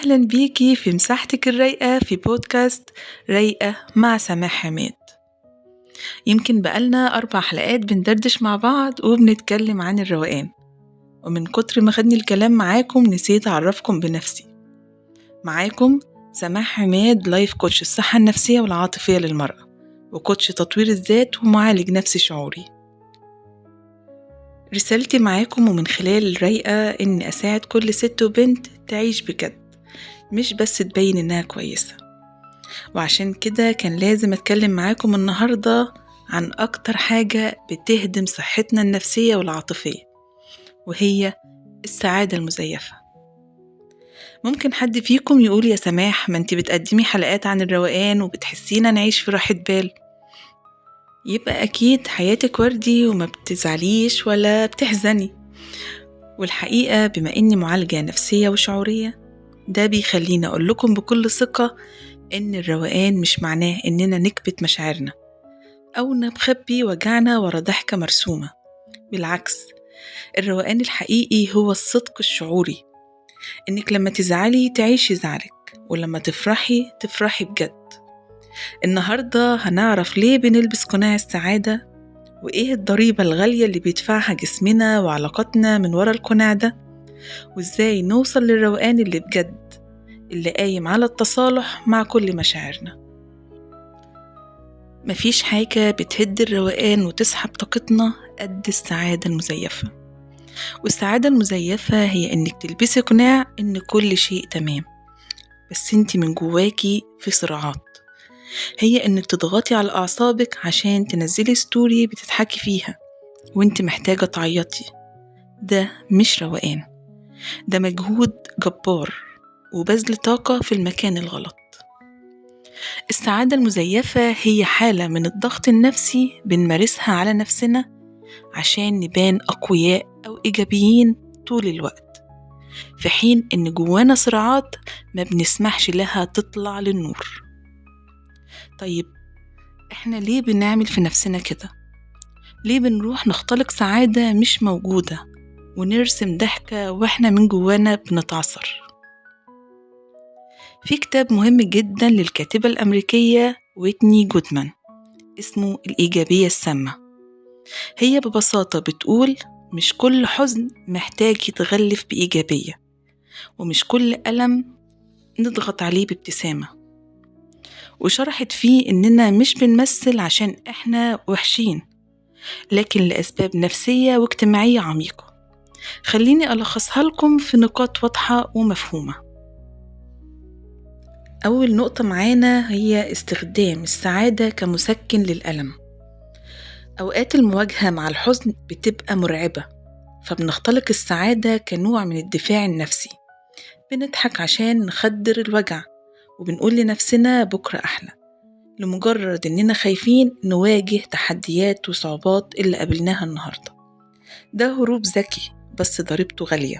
أهلا بيكي في مساحتك الرايقة في بودكاست رايقة مع سماح عماد. يمكن بقالنا 4 حلقات بندردش مع بعض وبنتكلم عن الروقان، ومن كتر ما خدني الكلام معاكم نسيت أعرفكم بنفسي. معاكم سماح عماد، life coach الصحة النفسية والعاطفية للمرأة، و coach تطوير الذات ومعالج نفسي شعوري. رسالتي معاكم ومن خلال الرايقة إن أساعد كل ست وبنت تعيش بجد، مش بس تبين إنها كويسة. وعشان كده كان لازم أتكلم معاكم النهاردة عن أكتر حاجة بتهدم صحتنا النفسية والعاطفية، وهي السعادة المزيفة. ممكن حد فيكم يقول يا سماح، ما انت بتقدمي حلقات عن الروقان وبتحسينا نعيش في راحة بال، يبقى أكيد حياتك وردي وما بتزعليش ولا بتحزني. والحقيقة بما إني معالجة نفسية وشعورية، ده بيخليني أقول لكم بكل ثقة إن الروقان مش معناه إننا نكبت مشاعرنا أو نخبي وجعنا ورا ضحكة مرسومة. بالعكس، الروقان الحقيقي هو الصدق الشعوري، إنك لما تزعلي تعيشي زعلك، ولما تفرحي تفرحي بجد. النهاردة هنعرف ليه بنلبس قناع السعادة، وإيه الضريبة الغالية اللي بيدفعها جسمنا وعلاقاتنا من ورا القناع ده، وإزاي نوصل للروقان اللي بجد، اللي قايم على التصالح مع كل مشاعرنا. مفيش حاجة بتهد الروقان وتسحب طاقتنا قد السعادة المزيفة. والسعادة المزيفة هي إنك تلبسي قناع إن كل شيء تمام، بس انتي من جواكي في صراعات. هي إنك تضغطي على أعصابك عشان تنزلي story بتضحكي فيها وانت محتاجة تعيطي. ده مش روقان، ده مجهود جبار وبذل طاقة في المكان الغلط. السعادة المزيفة هي حالة من الضغط النفسي بنمارسها على نفسنا عشان نبان أقوياء أو إيجابيين طول الوقت، في حين إن جوانا صراعات ما بنسمحش لها تطلع للنور. طيب إحنا ليه بنعمل في نفسنا كده؟ ليه بنروح نختلق سعادة مش موجودة ونرسم ضحكة وإحنا من جوانا بنتعصر؟ في كتاب مهم جدا للكاتبة الأمريكية ويتني جودمان اسمه الإيجابية السامة. هي ببساطة بتقول مش كل حزن محتاج يتغلف بإيجابية، ومش كل ألم نضغط عليه بابتسامة. وشرحت فيه إننا مش بنمثل عشان إحنا وحشين، لكن لأسباب نفسية واجتماعية عميقة. خليني ألخصها لكم في نقاط واضحة ومفهومة. أول نقطة معانا هي استخدام السعادة كمسكن للألم. أوقات المواجهة مع الحزن بتبقى مرعبة، فبنختلق السعادة كنوع من الدفاع النفسي. بنضحك عشان نخدر الوجع، وبنقول لنفسنا بكرة أحلى، لمجرد إننا خايفين نواجه تحديات وصعوبات اللي قابلناها النهاردة. ده هروب ذكي بس ضريبته غالية.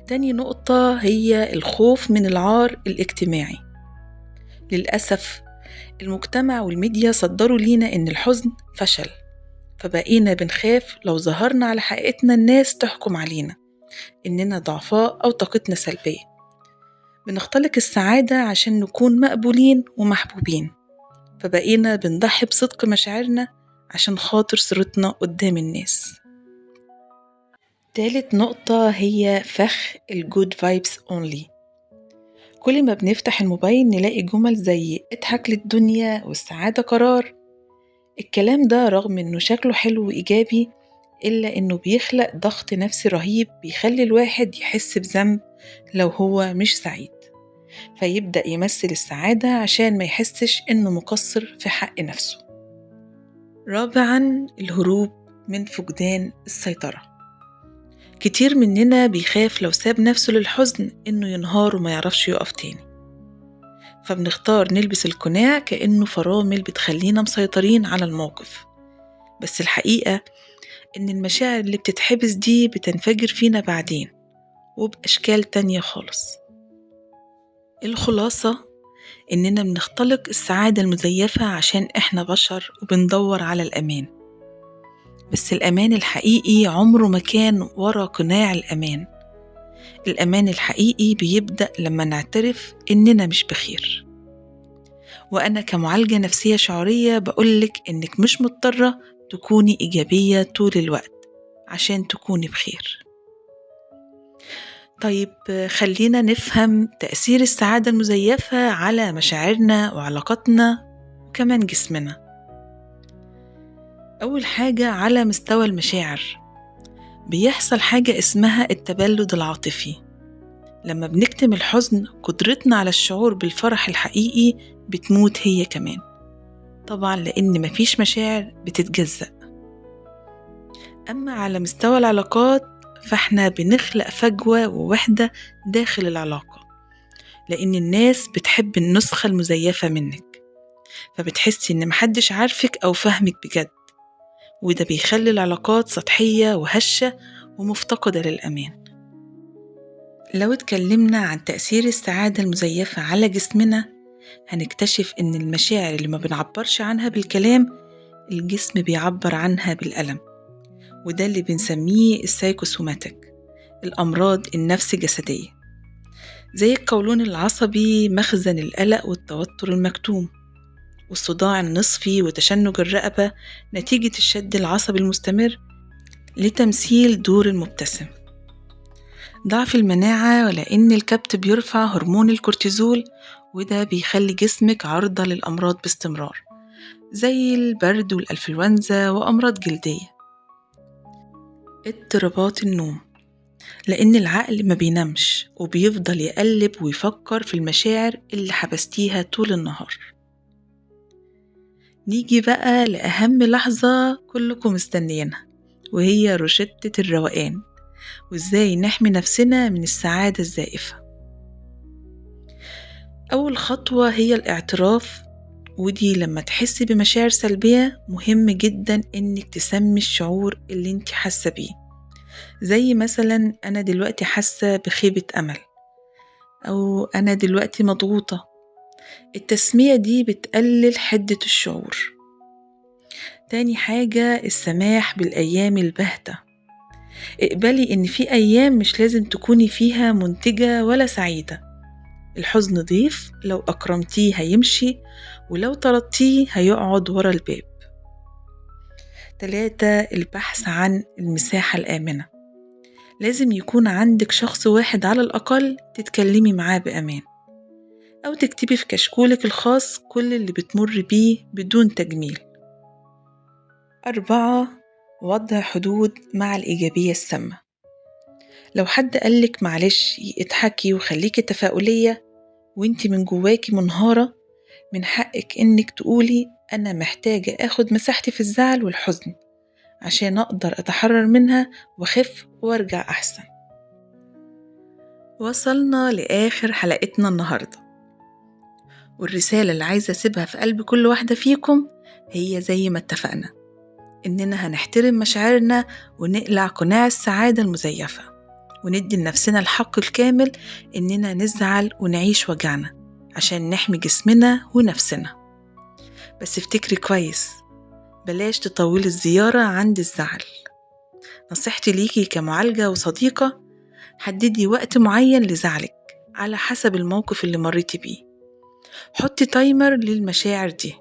تاني نقطة هي الخوف من العار الاجتماعي. للأسف المجتمع والميديا صدروا لينا إن الحزن فشل، فبقينا بنخاف لو ظهرنا على حقيقتنا الناس تحكم علينا إننا ضعفاء أو طاقتنا سلبية. بنختلق السعادة عشان نكون مقبولين ومحبوبين، فبقينا بنضحي بصدق مشاعرنا عشان خاطر صورتنا قدام الناس. تالت نقطة هي فخ ال good vibes only. كل ما بنفتح الموبايل نلاقي جمل زي اضحك للدنيا والسعادة قرار. الكلام ده رغم انه شكله حلو وإيجابي، إلا انه بيخلق ضغط نفسي رهيب بيخلي الواحد يحس بذنب لو هو مش سعيد، فيبدأ يمثل السعادة عشان ما يحسش انه مقصر في حق نفسه. رابعا، الهروب من فقدان السيطرة. كتير مننا بيخاف لو ساب نفسه للحزن إنه ينهار وما يعرفش يقف تاني، فبنختار نلبس القناع كأنه فرامل بتخلينا مسيطرين على الموقف. بس الحقيقة إن المشاعر اللي بتتحبس دي بتنفجر فينا بعدين وبأشكال تانية خالص. الخلاصة إننا بنختلق السعادة المزيفة عشان إحنا بشر وبندور على الأمان، بس الأمان الحقيقي عمره ما كان ورا قناع الأمان. الأمان الحقيقي بيبدأ لما نعترف إننا مش بخير. وأنا كمعالجة نفسية شعورية بقولك إنك مش مضطرة تكوني إيجابية طول الوقت عشان تكوني بخير. طيب خلينا نفهم تأثير السعادة المزيفة على مشاعرنا وعلاقاتنا وكمان جسمنا. أول حاجة على مستوى المشاعر بيحصل حاجة اسمها التبلد العاطفي. لما بنكتم الحزن قدرتنا على الشعور بالفرح الحقيقي بتموت هي كمان، طبعا لأن مفيش مشاعر بتتجزأ. أما على مستوى العلاقات فإحنا بنخلق فجوة ووحدة داخل العلاقة، لأن الناس بتحب النسخة المزيفة منك، فبتحسي إن محدش عارفك أو فهمك بجد، وده بيخلي العلاقات سطحية وهشة ومفتقدة للأمان. لو اتكلمنا عن تأثير السعادة المزيفة على جسمنا هنكتشف إن المشاعر اللي ما بنعبرش عنها بالكلام الجسم بيعبر عنها بالألم، وده اللي بنسميه ال psychosomatic، الأمراض النفس جسدية، زي القولون العصبي، مخزن القلق والتوتر المكتوم، والصداع النصفي وتشنج الرقبة نتيجة الشد العصبي المستمر لتمثيل دور المبتسم، ضعف المناعة ولأن الكبت بيرفع هرمون الكورتيزول، وده بيخلي جسمك عرضة للأمراض باستمرار زي البرد والأنفلونزا وأمراض جلدية. اضطرابات النوم، لأن العقل ما بينامش وبيفضل يقلب ويفكر في المشاعر اللي حبستيها طول النهار. نيجي بقى لأهم لحظة كلكم مستنيينها، وهي روشتة الروقان وإزاي نحمي نفسنا من السعادة الزائفة. أول خطوة هي الاعتراف، ودي لما تحسي بمشاعر سلبية مهم جدا إنك تسمي الشعور اللي انت حاسة بيه، زي مثلا أنا دلوقتي حاسة بخيبة أمل، أو أنا دلوقتي مضغوطة. التسمية دي بتقلل حدة الشعور. تاني حاجة السماح بالأيام الباهتة. اقبلي إن في أيام مش لازم تكوني فيها منتجة ولا سعيدة. الحزن ضيف، لو أكرمتيه هيمشي، ولو طردتيه هيقعد ورا الباب. 3، البحث عن المساحة الآمنة. لازم يكون عندك شخص واحد على الأقل تتكلمي معاه بأمان، أو تكتبي في كشكولك الخاص كل اللي بتمر بيه بدون تجميل. 4، وضع حدود مع الإيجابية السامة. لو حد قالك معلش اضحكي وخليكي تفاؤلية وانتي من جواكي منهارة، من حقك انك تقولي أنا محتاجة أخد مساحتي في الزعل والحزن عشان أقدر أتحرر منها وأخف وأرجع أحسن. وصلنا لآخر حلقتنا النهاردة، والرسالة اللي عايزة أسيبها في قلب كل واحدة فيكم هي زي ما اتفقنا إننا هنحترم مشاعرنا ونقلع قناع السعادة المزيفة، وندي لنفسنا الحق الكامل إننا نزعل ونعيش وجعنا عشان نحمي جسمنا ونفسنا. بس افتكري كويس، بلاش تطولي الزيارة عند الزعل. نصيحتي ليكي كمعالجة وصديقة، حددي وقت معين لزعلك على حسب الموقف اللي مريتي بيه. حطي تايمر للمشاعر دي،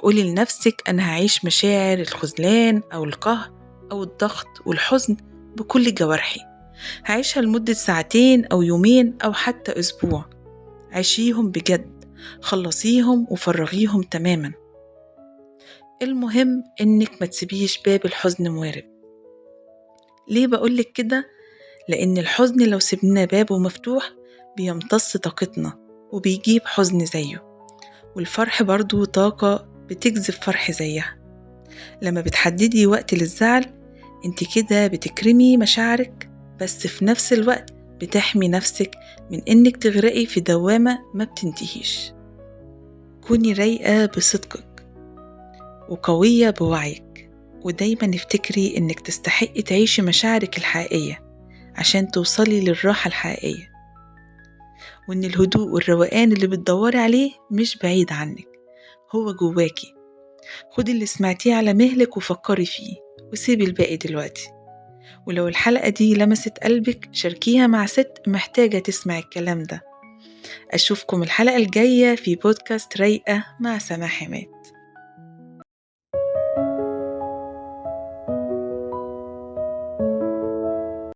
قولي لنفسك أنا هعيش مشاعر الخذلان أو القهر أو الضغط والحزن بكل جوارحي، هعيشها لمدة ساعتين أو يومين أو حتى أسبوع. عيشيهم بجد، خلصيهم وفرغيهم تماما. المهم إنك ما تسيبيش باب الحزن موارب. ليه بقولك كده؟ لأن الحزن لو سيبنا بابه مفتوح بيمتص طاقتنا وبيجيب حزن زيه، والفرح برضو طاقة بتجذب فرح زيها. لما بتحددي وقت للزعل انت كده بتكرمي مشاعرك، بس في نفس الوقت بتحمي نفسك من انك تغرقي في دوامة ما بتنتهيش. كوني رايقة بصدقك وقوية بوعيك، ودايما افتكري انك تستحقي تعيشي مشاعرك الحقيقية عشان توصلي للراحة الحقيقية، وان الهدوء والروقان اللي بتدوري عليه مش بعيد عنك، هو جواكي. خدي اللي سمعتيه على مهلك وفكري فيه وسيبي الباقي دلوقتي، ولو الحلقة دي لمست قلبك شاركيها مع ست محتاجة تسمع الكلام ده. أشوفكم الحلقة الجاية في بودكاست رايقة مع سماح عماد.